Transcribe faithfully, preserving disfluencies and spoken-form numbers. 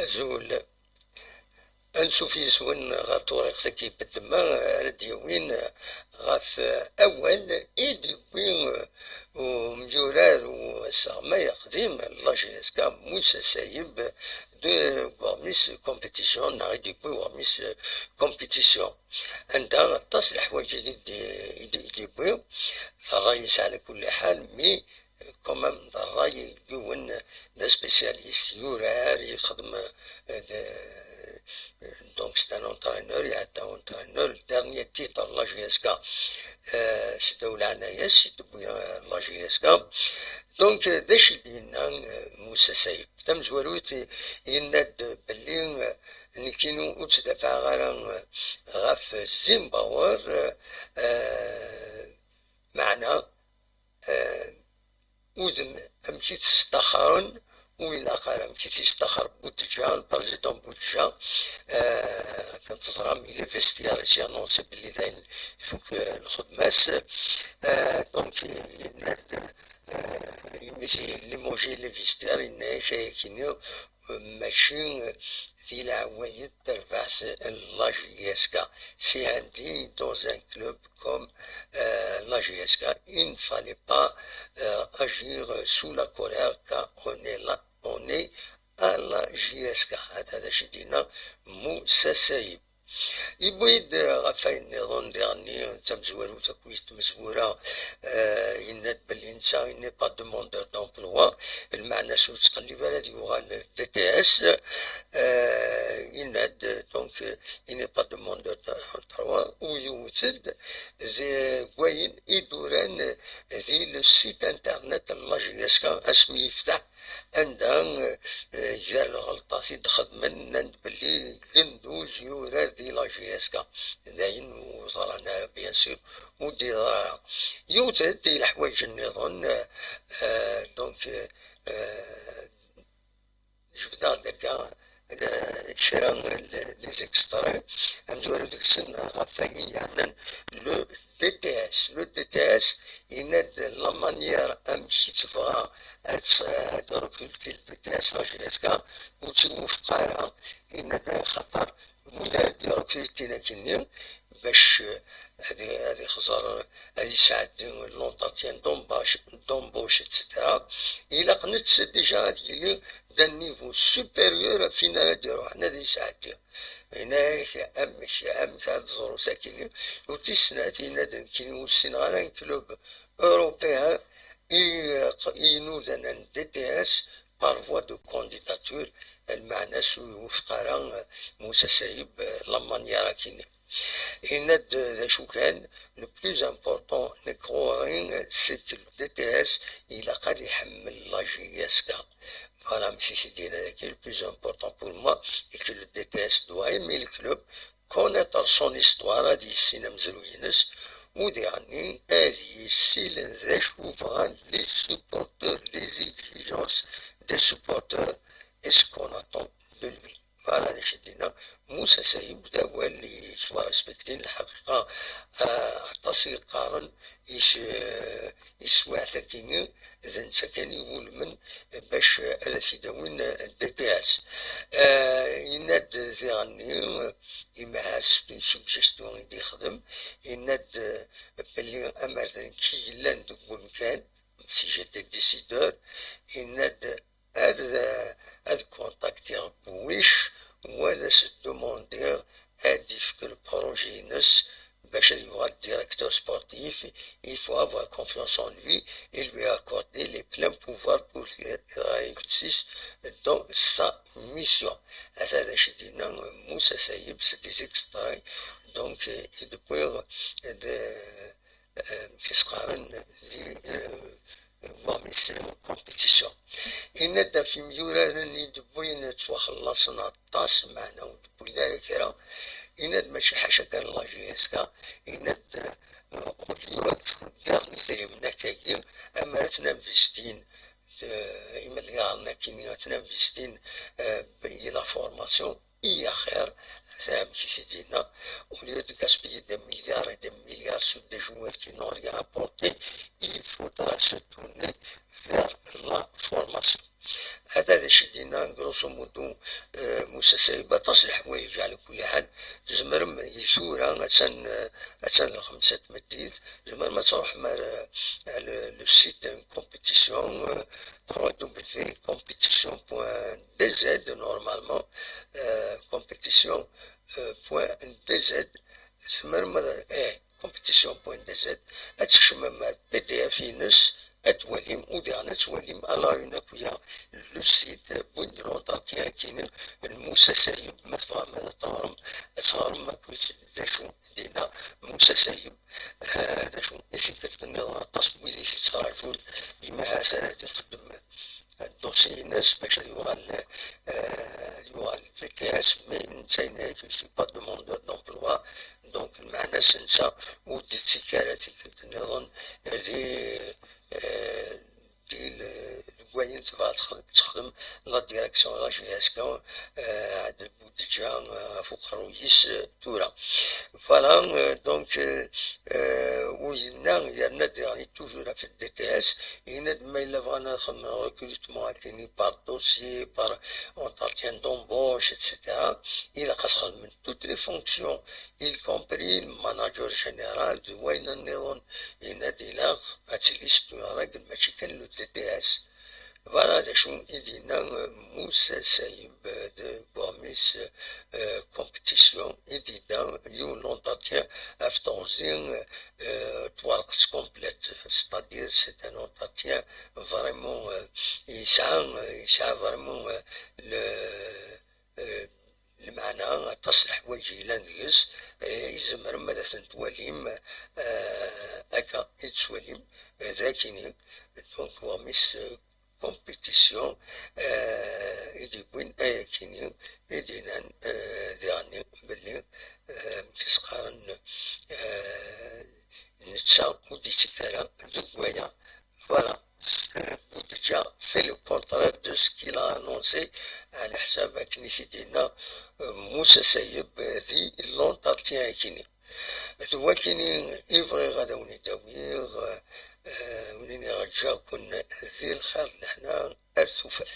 Azul. Ansuf yis-wen ɣer tewriqt-agi ibeddem ara d-yawin ɣef awal i d-yewwi umyurar u asseɣmay aqdim, la J S K, Moussa Saïb, d uɣmis compétition, neɣ i d-yewwi uɣmis compétition, anda aṭas n leḥwayeǧ i d-, i d-, i d-yewwi, d ṛṛay yesɛa ala kulli ḥal, mi quand même, d ṛṛay n yiwen d aspécialiste, yurar, yexdem, euh, de-, donc c'est un entraîneur, iɛedda entraîneur, le dernier titre n la J S K, euh, seddaw leɛnaya-s i d-tewwi, euh, la J S K. Donc, euh, d acu i d-yenna, euh, Moussa Saïb? Tamezwarut, yenna-d belli, euh, nekkini ur ttdafaɛeɣ ara, euh, ɣef Zimbabwe, euh, euh, meɛna, euh, udem amek i t-sṭaxaren, ur ilaq ara amek i t-yesṭaxer Bouteflika, le président Bouteflika, euh, akken teẓram, il est vestiaire, i s-annoncer belli dayen ifuk, euh, lxedma-s. Euh, donc, yenna-d, euh, imi t-limogé les vestiaires, yenna-ak ayakini, mačči di leɛwayed terbaɛt n la J S K. C'est un digne dans un club comme, euh, la J S K. Il ne fallait pas, euh, agir sous la colère, car on est là, on est à la J S K. Hada d acu i d-yenna Moussa Saïb. Yewwi-d ɣef wayen nniḍen diɣenni d tamezwarut akked tmezwura, euh, yenna-d belli netta il n'est pas demandeur d'emploi, lmeɛna-s ur yettqellib ara ad yuɣal D T S, euh, yenna-d, donc, euh, il n'est pas demandeur d'emploi, u yewwet-d deg wayen i d-uran di le site internet n la J S K asmi yefteḥ, anda, eh, gar lɣelṭat i d-xedmen, nnan-d belli Genduz yurar di la J S K. D ayen ur ḍran ara, bien sûr, ur d-yeḍra ara. Yiwet di leḥwayeǧ nniḍen, eh, donc, eh, jebdeɣ-d akka, eh, kra n les extraits, amezwaru deg-sen ɣef wayen yeɛnan le D T S. Le D T S, yenna-d la manière amek i tebɣa ad, ad recruter le D T S la J S K, ur tt-iwufeq ara, yenna-d axaṭer win ara d-irecrutin akkenni bac, eh, ad, ad ixẓer, ad yesɛeddi l'entretien d'embauche, d'embauche, et cetera. Ilaq netta déjà ad yili d'un niveau supérieur ɣef win ara d-iruḥen ad yesɛeddi. Yenna-ak amek, amek ad teẓru sakini. U tis snat, yenna-d nekkini ur ssineɣ ara un club européen i, i inudan un D T S par voie de candidature, lmeɛna-s ur iwufeq ara, eh, Moussa Saïb, eh, la manière akini. Yenna-d d acu kan, le plus important, nekk ɣur-i, c'est que le D T S ilaq ad iḥemmel la J S K. Voilà, amek i s-d-yenna dagi, le plus important pour moi est que le D T S doit aimer le club, connaître son histoire, ad yissin amezruy-ines, u diɣenni ad yissin d acu bɣan les supporters, les exigences des supporters, et ce qu'on attend de lui. Voilà, d acu d-yenna Moussa Saïb, d awal yettwarespektin. Lḥaqiqa, ah, aṭas i yeqqaren, yec-, yeswiɛt akini, d netta kan iwulmen bac ad as-id-awin D T S. Ah, yenna-d diɣenni, imaha c'est une suggestion i d-yexdem, yenna-d belli amer d nekk i yellan deg wemkan, si j'étais décideur, yenna-d ad, ad contactiɣ Bouich u ad as-demandiɣ ad d-yefk le projet-ines bac ad yuɣal directeur sportif. Il faut avoir confiance en lui et lui accorder les pleins pouvoirs pour qu'il réussisse dans sa mission. Ata d acu d-yenna Moussa Saïb, c'est des extraits, donc, euh, i d-wwiɣ de, euh, tis qqaren di, euh, wamis compétition. Yenna-d ɣef yimyuraren i d-wwin ttwaxellaṣen aṭas, meɛna ur d-wwin ara kra. Yenna-d mačči ḥaca kan la J S K, yenna-d, euh, au lieu ad ttḍeggiren idrimen akkagi, amer ad ten-investin, euh, imelyaṛen akkin ad ten-investin, euh, i la formation, i axir, amek i t-id-yenna, au lieu de gaspiller des milliards et des milliards sur des joueurs qui n'ont rien apporté, il faudra se tourner vers la formation. Hada d acu i d-yenna, grosso modo, eh, Musa Sayeb, aṭas n leḥwayeǧ, ɛla kulli ḥal, tzemrem i tura, attan, eh, attan lxemsa n tmeddit, tzemrem ad tṛuḥem ar, eh, ar le, le site n compétition, eh, trois W compétition point D Z, normalement, eh, compétition, eh, point D Z, tzemrem ad, eh, compétition point D Z, ad tkecmem ar P D F ines, ad twalim, u diɣen ad twalim à la une akk-ya le site n l'entretien-agi n Musa Sayeb, ma tebɣam ad teɣrem, ad teɣrem akkit d acu dinna Musa Sayeb, eh, d acu i tikkelt nniḍen aṭas n wid i t-yettraǧun, imi ahat ara d-iqeddem dossier-ines bac ad yuɣal, eh, ad yuɣal D T S, mais netta yenna-yak, je suis pas demandeur d'emploi, donc lmeɛna-s netta ur d-ittekk ara tikkelt nniḍen di, eh, di le, deg wayen tebɣa tex-, texdem la direction de la G S K, eh, Boudidja, eh, ɣef uqerruy-is, eh, tura. Voilà, eh, donc, eh, eh, u yenna, yerna-d, yeɛni, toujours ɣef D T S, yenna-d ma yella bɣan ad xedmen recrutement akini par dossier, par entretien d'embauche, et cetera, ilaq ad xedmen toutes les fonctions, y compris le manager général, d wayen nniḍen, yenna-d ilaq ad tili s tuyra, mačči kan le D T S. Voilà d acu i d-yenna, euh, Musa Sayeb, euh, deg uɣmis, euh, compétition, i d-yenna yiwen n l'entretien ɣef teɣzi, euh, twerqet complète, c'est-à-dire c'est un entretien vraiment, euh, yesɛa, euh, yesɛa vraiment, euh, le, euh, lmeɛna, aṭas n leḥwayeǧ yellan deg-s, eh, i tzemrem ad ten-twalim, eh, akka i tettwalim, eh, d akini. Donc, uɣmis, eh, compétition, eh, i d-yewwin ayakini, i d-yennan, eh, diɣenni belli, eh, amek i s-qqaren, eh, netta ur d-yettekk ara deg waya. Voilà. Boudidja fait le contraire de ce qu'il a annoncé, ɛla ḥsab akken i t-id-yenna, euh, Musa Sayeb, euh, di l'entretien akini. D wakini i bɣiɣ ad awen-id-awiɣ, euh, euh, wen-iniɣ ǧǧiɣ-ken di lxir d lehna ar tufat.